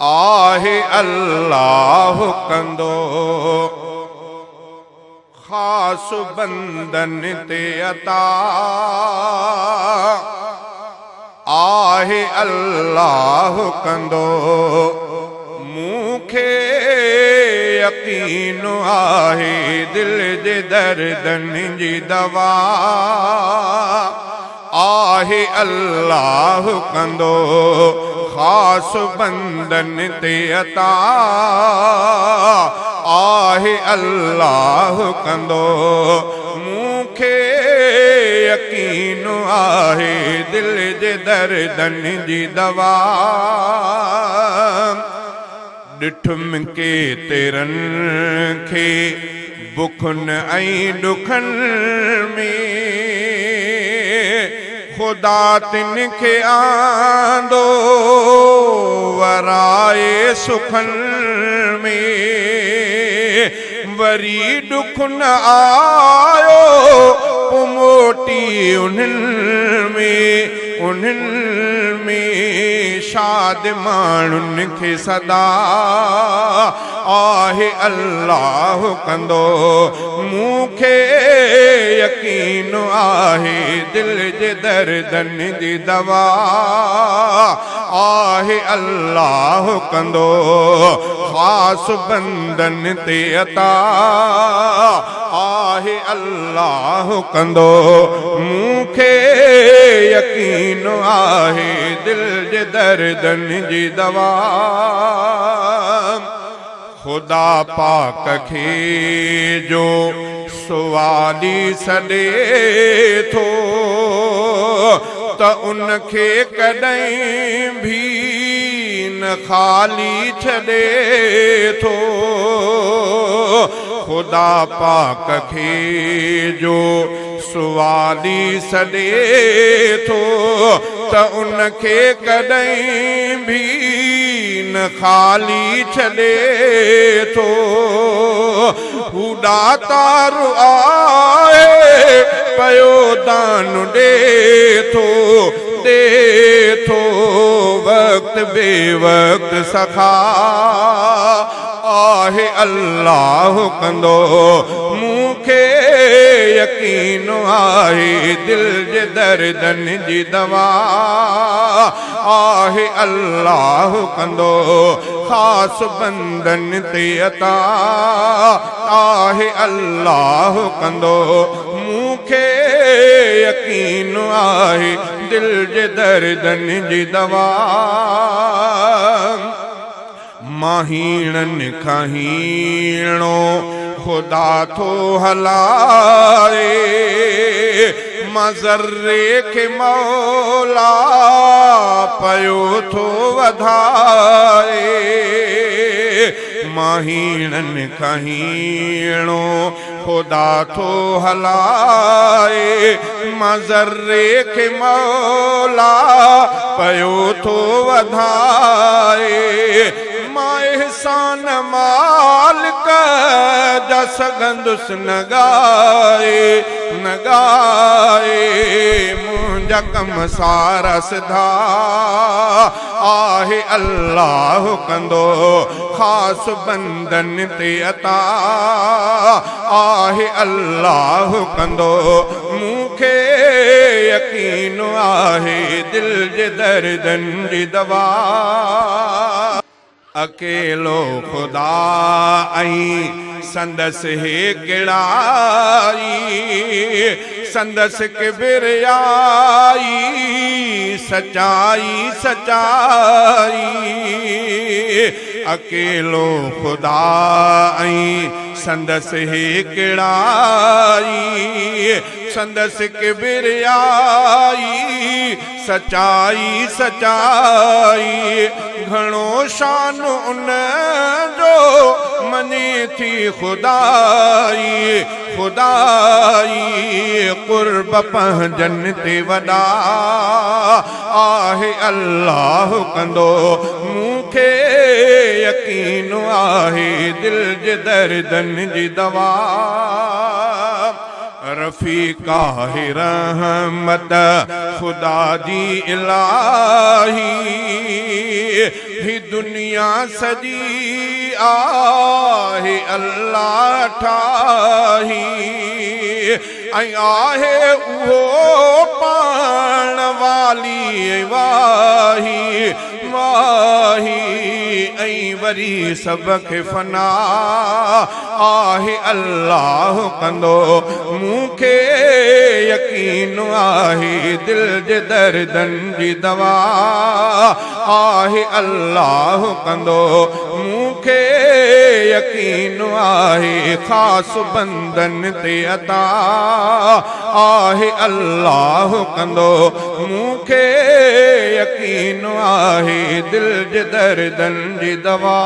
آهي الله ڪندو خاص بندن تي عطا آهي الله ڪندو مون کي يقين آهي دل جي دردن جي دوا آهي الله ڪندو خاص بندن تي عطا آهي الله ڪندو مون کي يقين آهي دل جي دردن جي دوا ڏٺم ڪيترن کي بکن ۽ ڏکن ۾، خدا تن کي آندو ورائي سکن ۾، وري ڏک نه آيو پو موٽي انهن ۾، انهن ۾. شاد ماڻهن کي سدا آهي الله ڪندو مون کي يقين آهي دل جي دردن جي دوا آهي الله ڪندو خاص بندن تي عطا آهي الله ڪندو مون کي يقين آهي دل جي دردن جي دوا خدا پاڪ کي جو سوالي سڏي ٿو ته ان کي ڪڏهن ڀي نه خالي ڇڏي ٿو. خدا پاڪ کي جو سوالي سڏي ٿو ته ان کي ڪڏهن به نه خالي ڇڏي ٿو. هو ڏاتار آهي پيو دان ڏي ٿو، ڏي ٿو وقت بي وقت سخا. آهي الله ڪندو مون کي يقين آهي دل جي دردن جي دوا آهي الله ڪندو خاص بندن تي عطا آهي الله ڪندو مون کي يقين آهي دل جي دردن جي دوا. مان هيڻن کان هيڻو خدا ٿو هلائي، مان ذري کي مولا پيو ٿو وڌائي. مان هيڻن کان هيڻو خدا ٿو هلائي، مان ذري کي مولا پيو ٿو وڌائي. مان احسان مالڪ جا سگهندس نه ڳائي، نه ڳائي. منهنجا ڪم سارا سڌا آهي الله ڪندو خاص بندن تي عطا آهي الله ڪندو مون کي يقين آهي دل جي دردن جي دوا. اڪيلو خدا ۽ سندس هيڪڙائي، سندس ڪبريائي، سچائي سچائي. اڪيلو خدا ۽ سندس هيڪڙائي، سندس ڪبريائي، سچائي سچائي. گهڻو شان ان جو مڃي ٿي خدائي، خدائي. قرب پنهنجن تي وڏا آهي الله ڪندو مون کي يقين آهي دل جي دردن جي دوا. رفيق آهي رحمت خدا جي الاهي، هي دنيا سڄي آهي الله ٺاهي، ۽ آهي اهو پاڻ والي ۽ واهي واهي، ۽ وري سڀ کي فنا آهي الله ڪندو. مون کي يقين آهي دل جي دردن جي دوا آهي الله ڪندو. مون کي يقين آهي خاص بندن تي عطا آهي الله ڪندو. مون کي يقين آهي دل جي دردن جي دوا.